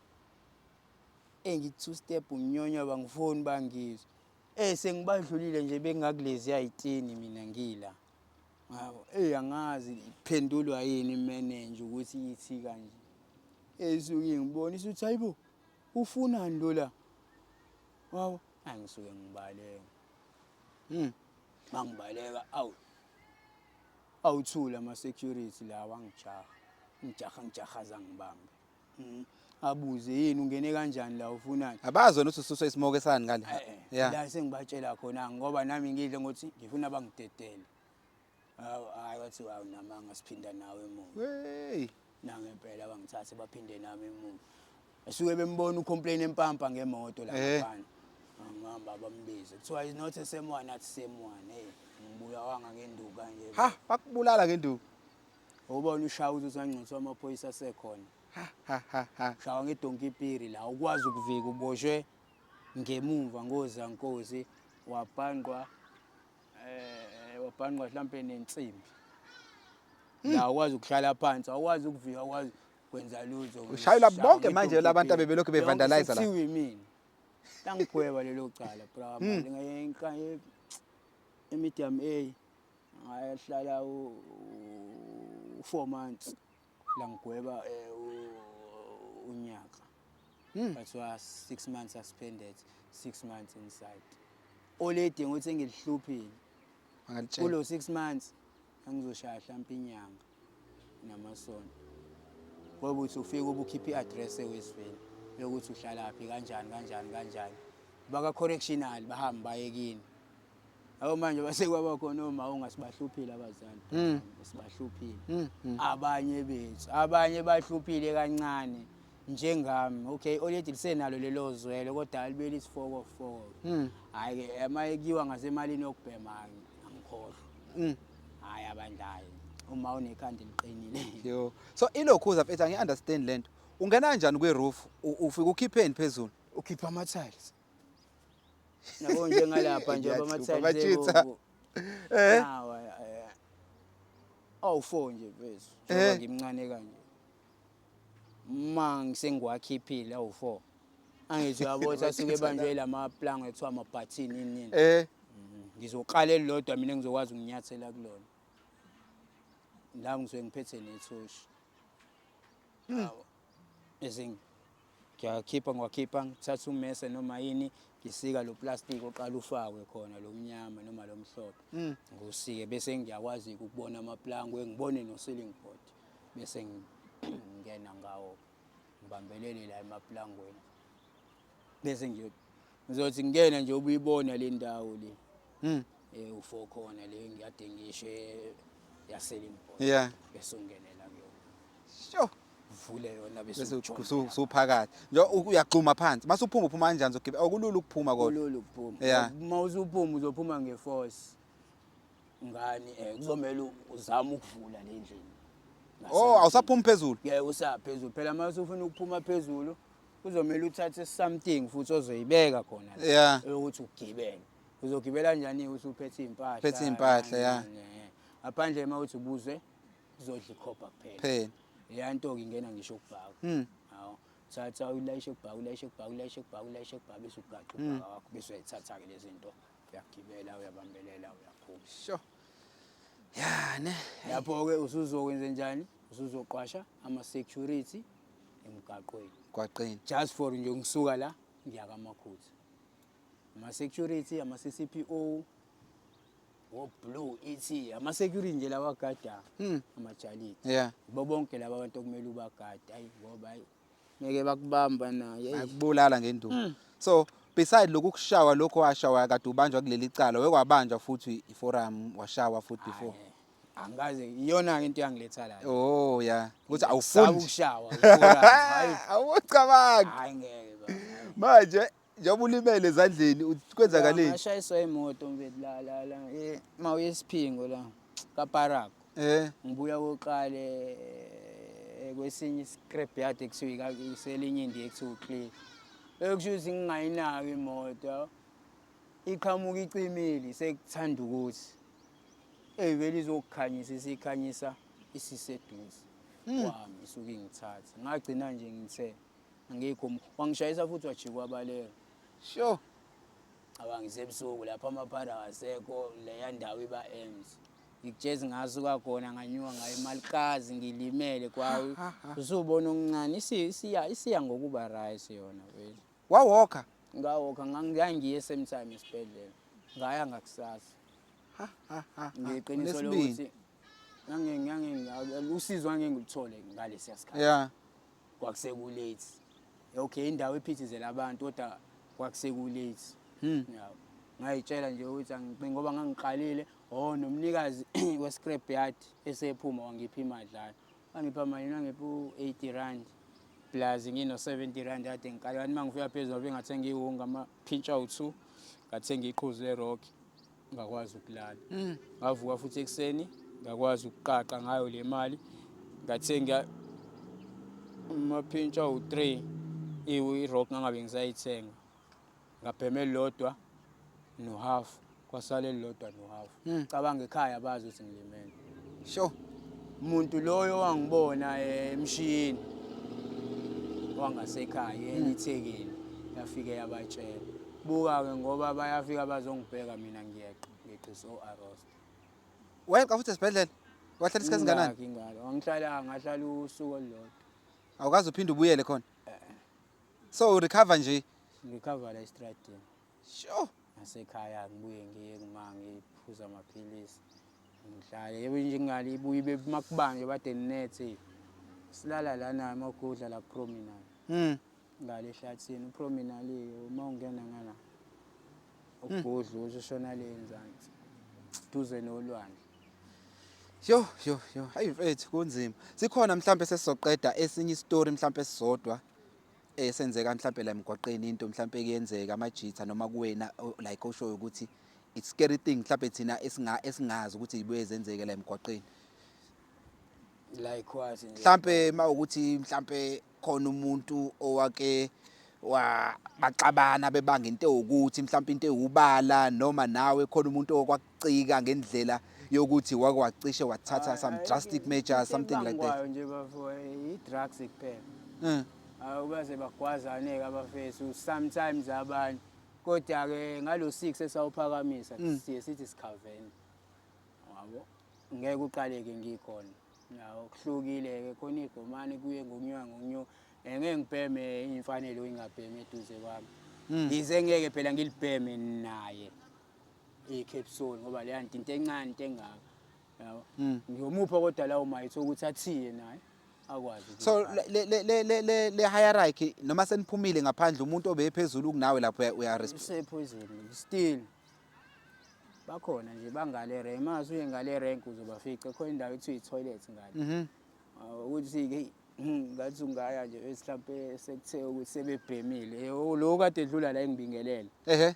Ngithi two step nginyonywa bangifoni bangizwe. Sengibadlulile nje bengakulezi ayitini mina ngila. Ngabo angazi iphendulwa yini manager ukuthi ithi kanje. Esuke ngibona isithi hayibo ufunani lo la? Wabo angisuke ngibaleka. Mangibaleka awu awuthula ama security lawa angijaha. Ngijaha ngijaha zangibambe. Abuze yini, ungene kanjani la, ufunani? Abazi wena ukuthi ususwe isimoke esani ngale. Eh, la sengibatshela khona ngoba nami ngidle ngokuthi ngifuna bangidedele. Hawu, hayi, wathi hawu namanga, siphinda nawe emuva. Wey. Nangempela bangithathe baphinde nami emuva. Asuke bembona ucomplain empampa ngemoto la ngaphandle. Ngihamba bambize. Kuthiwa is not the same one, not same one. Hey, ngibuya wanga ngenduku kanje. Ha, bakubulala ngenduku. Ubona ushaya ukuthi angcotshwa amaphoyisa asekhona. Ha ha ha ha. Shawa ngedonki piri la ukwazi ukuvika, uboshwe ngemumva ngozankosi, wabhanqwa wabhanqwa mhlampe nensimbi. La ukwazi ukuhlala phansi, awukwazi ukuvika, awukwazi kwenza lutho. Ushayelwa bonke manje labantu abebelokhu bevandalize la. Kuthiwa imina. Langigweba lelo cala bra, mali ngaye e-medium A, ngahlala u 4 months, langigweba unyaka. Kwathiwa 6 months suspended, 6 months inside. Already ngokuthi ngilihluphile. Angalitshela. Kulo 6 months angizoshaya mhlawumbe inyanga namasonto. Ngoba uthi ufike ubukhipha i-address eWestville yokuthi uhlalaphi, kanjani kanjani kanjani. Baka correctional bahamba baye kini. Yabo manje base kwaba khona oma ongasibahluphile abazali. Sibahluphile. Abanye bethu, abanye bahluphile kancane njengami. Okay, already lisenalo lelo zwelo kodwa libe lisifoko foko. Hayi ke emayikiwa ngasemalini yokubhema angikhohlwa. Hayi abandlayo. Uma unekhanda eliqinile. Yo. So ilokhuza mfethu, angi-understand lento. Ungena kanjani kwi-roof? Ufika ukhipheni phezulu? Ukhipha ama-tiles. Yabo njengalapha nje Ngiyahlupha, ama-tiles bachitha. ebomvu. Nawa awu-4 nje mfethu. Njengoba ngimncane kanje. Ma ngisengiwakhiphile awu-4. Angithi uyabo ukuthi asuke ebanjwe lamaplangwe ekuthiwa amabhathini nini nini. Ngizoqala elilodwa mina engizokwazi ukunyathela kulona. La ngisuke ngiphethe nethoshi. Hawu. Bese ngiyakhipha, ngiwakhipha, ngithatha ummese noma yini, ngisika lo plastic oqala ufakwe khona lo mnyama noma lo mhlophe. Ngiwusike bese ngiyakwazi ukubona amaplangwe, ngibone no ceiling board. Bese ngingena ngawo, ngibambelele la emaplangweni. Bese ngizothi ngingena nje ubuyibona le ndawo le. U4 khona le ngiyade ngisho ya ceiling board. Bese ungenela kuyona. Sure. Vule yona bese bese ujomba usuphakathi. Nje uyagxuma phansi. Mase uphuma, uphuma kanjani, uzogibela? Akulula ukuphuma kodwa. Kulula ukuphuma. Uma usuphuma uzophuma ngeforce. Ngani kuzomela uzame ukuvula le ndlela. Oh, awusaphumi phezulu. Ngeke usaphezulu. Phela uma usufuna ukuphuma phezulu kuzomela uthathe something futhi ozoyibeka khona la. Ukuthi ugibele. Uzogibela kanjani usuphethe impahla? Uphethe impahla, yeah. Ngaphandle uma uthi ubuze uzodla ikhopha kuphela. Phela. Leya nto ingena ngisho ukubhaka. Hawu. Thatha ulayishe kubhaka, ulayishe kubhaka, ulayishe kubhaka, ulayishe kubhaka, bese ugaxa ubhaka wakho, bese uyayithatha ke lezi zinto. Uyagibela, uyabambelela, uyaphuma. Sure. Ya ne. Lapho ke usuzokwenza njani? Usuzoqwasha ama security emgaqweni. Emgwaqeni. Just for nje ngisuka la ngiya kaMakhutha. Ama security, ama CCPO, o blue ET, ama security nje lawa gada amajalidi. Bo bonke laba abantu okumele ubagade, ayi ngoba ayi ngeke bakubamba naye. Akubulala ngenduku. So beside lokhu kushawa lokho washawa kade ubanjwa kuleli cala, wekwabanjwa futhi iforum, washawa futhi before. Angikaze, iyona ke into yangiletha la. Oh yeah. Ukuthi Ngisaba awufundi. ukushawa iforum. Hayi. Awucabangi. Hayi ngeke baba. Manje njengoba ulimele ezandleni kwenzakaleni? Ngashayiswa imoto mfethu la la la. Mawuyesiphingo la kaParago. Ngibuya koqale kwesinye scrap yard ekuthiwa iselinye indiya ekuthiwa uclear. Ekusho ukuthi ngingayinaki imoto. Iqhamuka icimile sekuthanda ukuthi vele izokukhanyisa, isikhanyisa isiseduze kwami, isuke ingithatha. Ngagcina nje ngithe angikho, wangishayisa futhi wajika wabaleka. Sure. Abangisebusuku lapha amaphara asekho, leya ndawo iba empty. Ngikutshezi ngasuka khona nganyuka ngayo emalikazi ngilimele kwawe. Usubona okuncane isiya ngokuba right yona vele. Wawokha? Ngawokha, ngangiye same time esibhedlela. Ngaya ngakusasa. Ha, ha, ha, ha. Ngiqiniso Unesibindi. lokuthi usizo ngangeke ngilithole ngalesiya sikhathi. Kwakusekulate. Okay, indawo ephithizela abantu, kodwa kwakuseku-late. Yabo, ngayitshela nje ukuthi angicingi ngoba ngangiqalile. Oh, nomnikazi we-scrap yard esephuma wangipha imadlana, wangipha malini? Wangipha u-R80 plus ngino-R70 kade ngiqale. Kanti uma ngifika phezulu ngabe ngathenga iwunga, amaphintshi awu-2, ngathenga iqhuzu le-rock, ngakwazi ukulala. Ngavuka futhi ekuseni, ngakwazi ukuqaqa ngayo le mali, ngathenga amaphintshi awu-3. I-rock ngangabe ngisayithenga, ngabhema elilodwa no-half, kwasala elilodwa no-half. Cabanga, ekhaya bazi ukuthi ngilimele. Umuntu loyo wangibona emshini wangasekhaya, yena ithekeni yafike yabatshela. Buka-ke, ngoba bayafika bazongibheka, mina ngiyeqa, ngeqisa o-arost. Weqa futhi esibhedlela, wahlala isikhathi singanani? Ingakhi ingalo angihlala, ngahlala usuku olulodwa. Awukaze uphinde ubuyele khona? So urecover nje? Ngirecover la estradini. Ngasekhaya ngibuye ngiye kuma, ngiphuza amaphilisi, ngihlale. Yebo nje, ingalo ibuye ibe makubanje bade nethe silala lana amagudla la kuprominal ngale ehlathini uprominal-ke uma ungena ngala ukugudla ukuthi ushona le enzansi duze nolwandle. Yo yo yo, hayi mfethu, kunzima. Sikhona mhlambe sesizoqeda esinye istory mhlambe esisodwa esenzeka mhlambe la emgwaqeni, into mhlambe kuyenzeka amajitha noma kuwena like oshoyo ukuthi it's scary thing mhlambe thina esingazi ukuthi ibuye zenzeke la emgwaqeni. Like what nje? Mhlambe mawukuthi mhlambe khona umuntu owake wa baxabana bebanga into ewukuthi mhlambe into ewubala, noma nawe khona umuntu okwakucika ngendlela yokuthi wake wacishe wathatha some drastic measures, something like that. Ebangwayo nje bafo, i-drugs kuphela. Awubaze bagwazane-ke abafethu sometimes abanye, kodwa-ke ngalo 6 esawuphakamisa siye sithi sikhavene, wabo ngeke uqaleke ngikhona. Yawo kuhlukile-ke khona igomane kuye ngokunyuka ngokunyuka. Ngeke ngibheme imfanelo ingabhemi eduze kwami. Ngize ngeke phela ngilibheme naye i-capsule ngoba leya nto into encane, into engaka, yabo. Ngiyomupha kodwa lawo mayitho ukuthi athiye naye akwazi So ukuyiphatha. Le hierarchy, noma seniphumile ngaphandle, umuntu obephezulu kunawe lapho uya Usephezulu still, bakhona nje bangale rank. Mase uye ngale rank uzobafica khona indawo ekuthiwa i-toilet ngale. Ukuthi-ke ngathi ungaya nje mhlampe sekuthe ukuthi sebebhemile. Lo kade edlula la engibingelele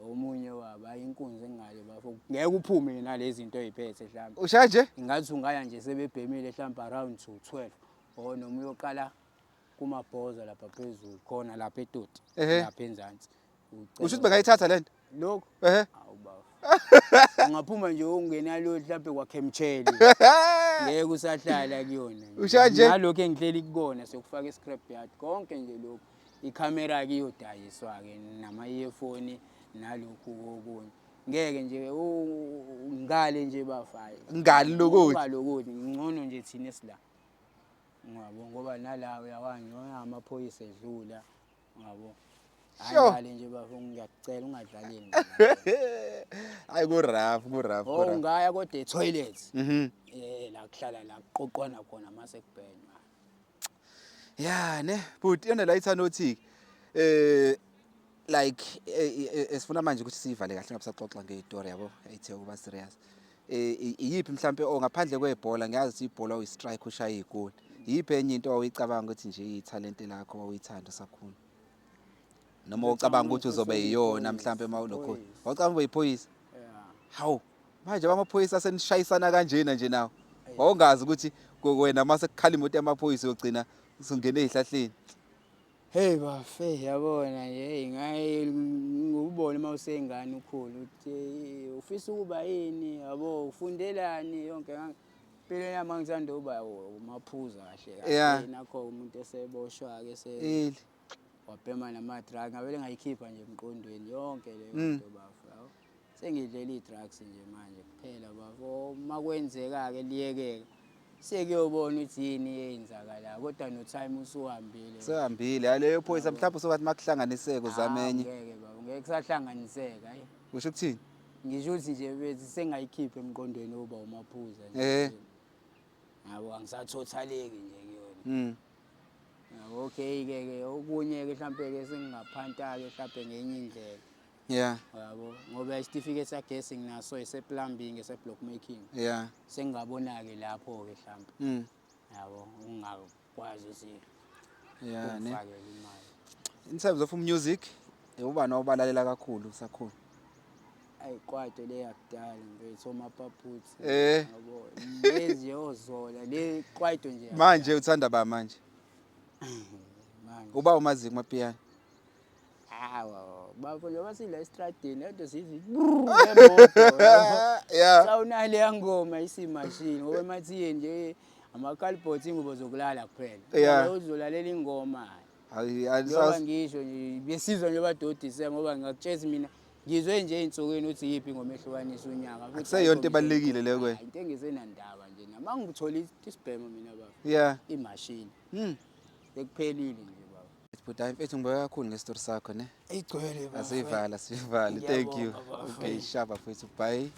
omunye wabo, hayi, inkunzi engale bafo, ngeke uphume nalezi zinto ey'phethe mhlawumbe. Ushaya nje. Ngathi ungaya nje sebebhemile mhlawumbe around to 12 or noma uyoqala kumabhoza lapha phezulu khona lapha eToti lapha enzansi. Usho ukuthi bengayithatha lento? Lokhu awu bafo, ungaphuma nje ungenalo mhlawumbe kwakhemchele, ngeke usahlala kuyona nje. Ushaya nje? Nalokhu engihleli kukona siyokufaka i-scrap yard konke nje lokhu, ikhamera-ke iyodayiswa-ke nama-earphone nalokhu okunye. Ngeke nje ngale nje bafayo. Ngale lokuthi. Ungalokuthi ngcono nje thina esila, ngabo, ngoba nala uyawanje amaphoyisa edlula, ngabo. Hayi, ngale nje bafo, ngiyakucela ungadlaleli. Hayi, ku-rough, ku-rough. Oh. Ku-rough. Ungaya kodwa e-toilet la kuhlala la kuqoqwana khona mase kubhenywa. Ya ne, but yona la ithanothi like esifuna manje ukuthi sivale kahle ngabe saxoxa ngestory yabo ethe ukuba serious. Iyiphi mhlambe o ngaphandle kwebhola, ngiyazi ukuthi ibhola uyi-strike, ushaya igoli, iyiphi enye into owuyicabanga ukuthi nje ithalente lakho wawuyithanda usakhula noma ucabanga ukuthi uzobe yiyona mhlambe uma ulokho wawucabanga ube yiphoyisa? Yeah. Hawu, manje amaphoyisa asenishayisana kanjena nje nawo, wawungazi ukuthi wena mase kukhala imoto yamaphoyisa uyogcina usungena ey'hlahleni? Hey bafe, yabona nje, hey, ngaye ngubone uma usengane ukhulu ukuthi hey, ufisa ukuba yini, yabo, ufundelani yonke impilo yami angithanda ukuba umaphuza kahle kahle. Nakho umuntu eseboshwa ke se Eli wabhema nama-drug, ngavele ngayikhipha nje emqondweni yonke leyo nto bafo, yabo. Sengidlela iy'drugs nje manje kuphela bafo. Uma kwenzeka-ke liyekeka, sekuyobona ukuthi yini eyenzakalayo, kodwa no-time usuhambile. Sehambile leyo phoyisa, mhlawumbe usokathi makuhlanganiseke uzame enye. Ngeke baba, ngeke kusahlanganiseka, hayi. Usho ukuthini? Ngisho ukuthi nje bethi sengayikhipha emqondweni uba umaphuza nje. Yabo, angisathothaleki nje kuyona. Yabo, okay ke ke okunye ke mhlambe ke sengingaphanta ke mhlambe ngenye indlela. Yabo, ngoba isitifiketi sagesi nginaso, ese-plumbing, ese-block making. Sengingabona-ke lapho-ke mhlampe, yabo, ungakwazi ukuthi Yeah, ne. ungifakele imali. In terms of music, ubani obalalela kakhulu usakhula? Ayi, kwaito le yakudala mfethu, oMapaputsi. Yabo, lezi yozola le kwaito nje. Manje uthanda ba manje? Manje. Uba umazi kumapiyano? Hawa, bafo, njengoba sila estradini lento sithi ngemoto, yabo. Sawunale ngoma isimashini ngoba emathiyeni nje ama-cardboard, ingubo zokulala kuphela. Ngoba uzolalela ingoma. Njengoba ngisho nje besizwa njengoba dodise, ngoba ngingakutshela mina ngizwe nje ey'nsukwini ukuthi yiphi ingoma ehlukanisa unyaka. Futhi Akuseyonto ayikho. Ebalulekile leyo kuwena. Hayi, into engisenandaba nje nama ngithola isibhemo mina baba, imashini, sekuphelile nje baba. But hayi mfethu, ngibonga kakhulu ngestori sakho, ne. Igcwele. Asiyivala, asiyivale. Thank you. Ngiyabonga, baba. Okay, shaba mfethu, bye.